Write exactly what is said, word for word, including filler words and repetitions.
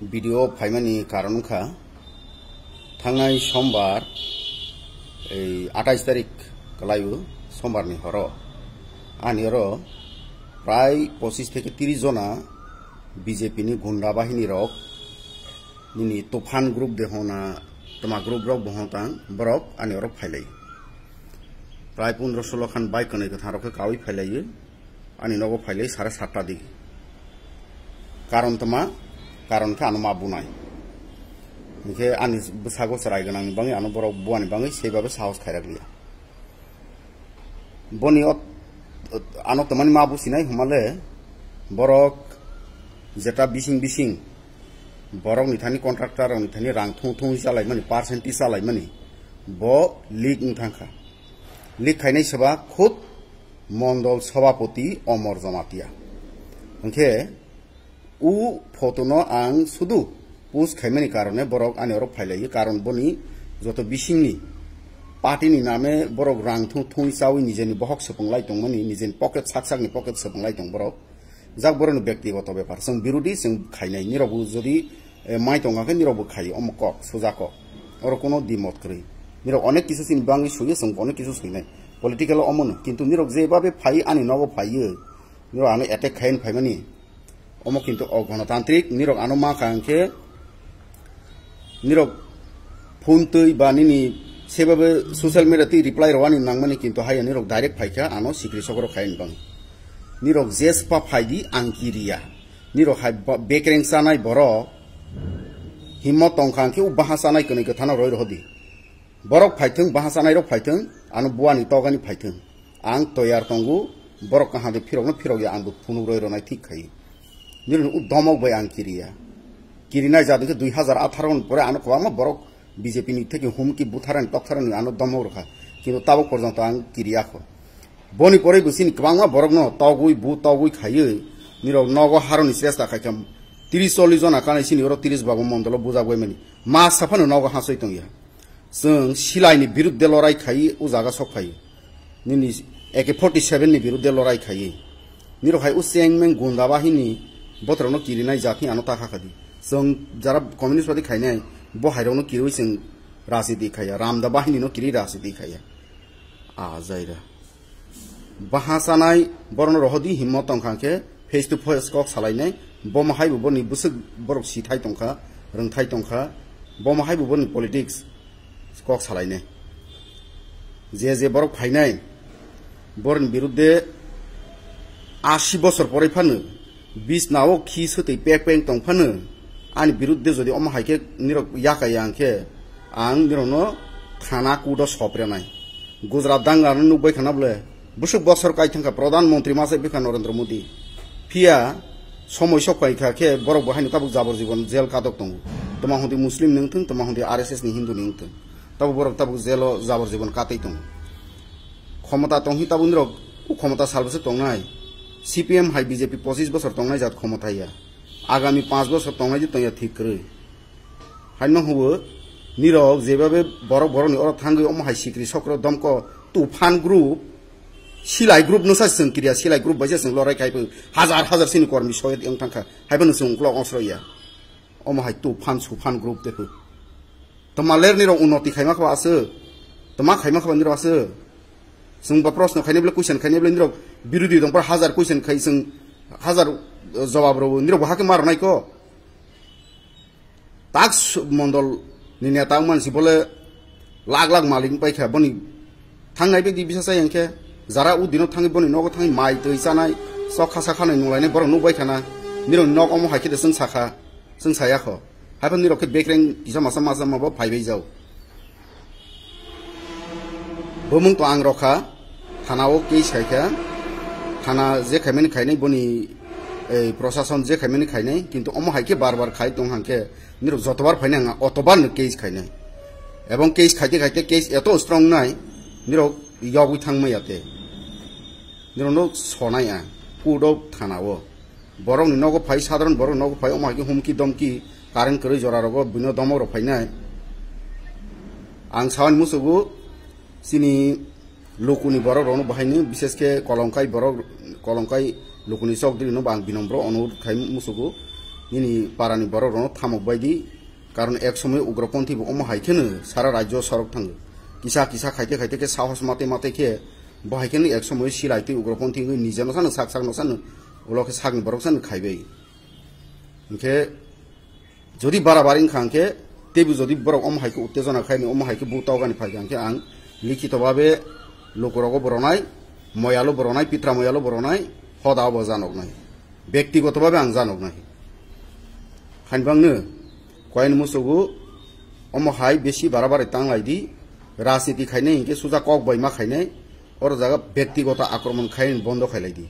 Video phaimani karon wngkha, thangnai sombar, ei atais tarik kwlaio, sombarni horo ani oro prai pochis theke tiris jona B J P ni gunda bahini rok, nini Tufan group de hona, toma group rok bo hotang, borok ani oro phailai. Prai pondro solo khan bike kwnwi kwthang rok khe kawi phailaio. Ani nogo phailai sare satta di. Karon toma, karon khe ano ma bunai. Hinkhe ani bwsago chwrai gwnangni bagwi ano borok buani bagwi seibabe sahos khairak liya. Boni o, ano tomani ma businai humale borok jeta bising bising borokni thani contractor rokni thani rang thung thung chalaimani, percentage chalaimani, bo leak wng thangkha. Leak khainai seba khud Mondol Sabhapati Omor Jamatia. Hinkhe u photo no ang sudu post khaimani karone borok ani oro phailaio, karon boni joto bisingni party ni name borok rang thung thung chawi nijeni bohok swpung lai tongmani, nijeni pocket sak sakni pocket swpung lai tong borok. Jak borokni bektigoto bepar. Chwng birodi chwng khainai. Nirokbo jodi, eh, mai tongkha khe nirokbo khai. Omo kok, suja kok. Oro kono dimot kwrwi. Nirok onek kisu chini bangwi suyo, chwng onek kisu suinai. Political omo no. Kintu nirok jebabe phai ani nogo phaiyo. Nirok ano attack khaini phaimani. Omo kintu o gonotantrik, nirok ano ma kha hwnkhe nirok phone twi ba nini sebabe social media twi reply rwani nangmani, kintu haiya nirok direct phaikha ano sikri sokro khaini bang. Nirok jespa phaidi ang kiriya. Nirok hai ba-, bekreng chanai borok himmo tongkha hwnkhe u baha chanai kwnwi kwthano roi rohodi. Borok phaithwng, baha chanai rok phaithwng, ano buani togani phaithwng. Ang toyar tongo, borok kaham de phirokno phirok ya, ang bo phunuk roi ronai thik khai. Nirokni u domok bai ang kiriya. Kirinai jat hwnkhe dui hazar atharo ni pore ano kwbangma borok B J P ni theke humki butharani toktharani ano domok rwkha. Kintu tabok porjonto ang kiriya kho. Boni pore bo chini kwbangma borokno togwi bu togwi khaiwi nirok nogo haroni chesta khaikha. Tiris chollis jona kanai chini oro tiris bago mondolo bujak bai mani. Ma saphano nogo hasoi tongya. Chwng silaini birudde lorai khai o jaga sok phai. Nini A K forty seven ni birudde lorai khai. Nirok hai o chengmeng gunda bahini botorokno kirinai jatni ano ta kha khadi. Chwng jara communist party khainai bo hairokno kirwi chwng rajniti khaiya. Ramda bahini no kiri rajniti khaiya. A jaira. Baha chanai borokno rohodi himmo tongkha khe face to face kok salainai, bomo haibo boni bwswk borok sithai tongkha, rwngthai tongkha, bomo haibo boni politics kok salainai. Je je borok phainai, borokni birudde asi bosor poroi phano bisnao khi swtwi pek peng tong phano ani birudde jodi omo hai khe nirok yaka ya hwnkhe ang nirokno thana kudo soprenai. Gujarat dangano nukbai khana bole, bwswk bosor kai thangkha Pradhan Mantri ma se bwkha Narendra Modi. Phiya somoi sok pai kha khe borok bo haino tabuk jabor jibon jail kadok tongo. Toma hwnti Muslim ni wngthung, toma hwnti R S S ni Hindu ni wngthung. Tabuk borok tabuk jail o jabor jibon katwi tongo. Khomota tong hi tabuk nirok o khomota salbwswk tongnai. C P M hai B J P pochis bosor tongnai jat khomota ya. Agami panch bosor tongnai je tongya thik kwrwi. Haino hubo, nirok jebabe borok borokni oro thangwi omo hai sikri sokro domko Tufan group, Silai group no sa chwng kiriya, Silai group bai se chwng lorai khai phu, hazar hazar sini kormi soyet wng thangkha, haibo no chwng uklok osroya. Omo hai Tufan Sufan group te phu. Toma ler nirok unnoti khaima khaba aswk, toma khaima khaba nirok aswk. Chwng bo proshno khainai bole, question khainai bole, nirok birodhi dongpar hazar question khai chwng hazar, eh, jawab rw nirok bo hakhe ma rwnai ko. Tak su-, mondol ni neta wngmani si bole lak lak malik wngpai kha boni thangnai bedi bisa chai hwnkhe jara u dino thangwi boni nogo thangwi mai twi chanai chok khasa khanai nunglainai borok nukbai khana nirok nok omo hai khe de chwng sakha chwng saya kho haiphano nirok khe bekreng kisa masa masa mabo phaibai jao. Bumung to ang rokha, thana o case khaikha, thana je khaimani khainai boni, eh, prosason je khaimani khainai, kintu omo hai khe bar bar khai tong hang khe, nirok jotobar phainai ang otobar no case khainai. Ebong case khaite khaite case eto strong nai, nirok yogwi thangmaya te. Nirok no sonai ang, court o thana o. Borokni nogo phai, sadharon borok nogo phai, omo hai khe humki domki, current kwrwi jora rogo bino domok rok phainai. Ang sawani musugo chini lukuni borok rokno bahaino, bishesh khe Kolongkai borok, Kolongkai lukuni chokdri no ang binombro onurodh khai musugo. Nini parani borok rokno thamok bai di, karon ek somoy ugroponthi bo omo hai kheno sara rajyo sorok thango. Kisa kisa khaite khaite khe sahos mate mate khe bo hai kheno ek somoy silai twi ugroponthi wngwi nijeno sano sak sakno sano ulo khe sakni borok sano khaibai. Hinkhe jodi barabari wngkha hinkhe teibo jodi borok omo hai khe uttejona khaini omo hai khe butogani phaikha hinkhe ang likhito babe lukorogo boronai, moyalo boronai, pitra moyalo boronai, hoda obo janoknai. Bektigoto babe ang janoknai. Hainbangno koyani musugo omo hai besi barabari tanglai di, rajniti khainai hinkhe suja kok bai ma khainai, oro jaga bektigoto akromon khainai bondo khailai di.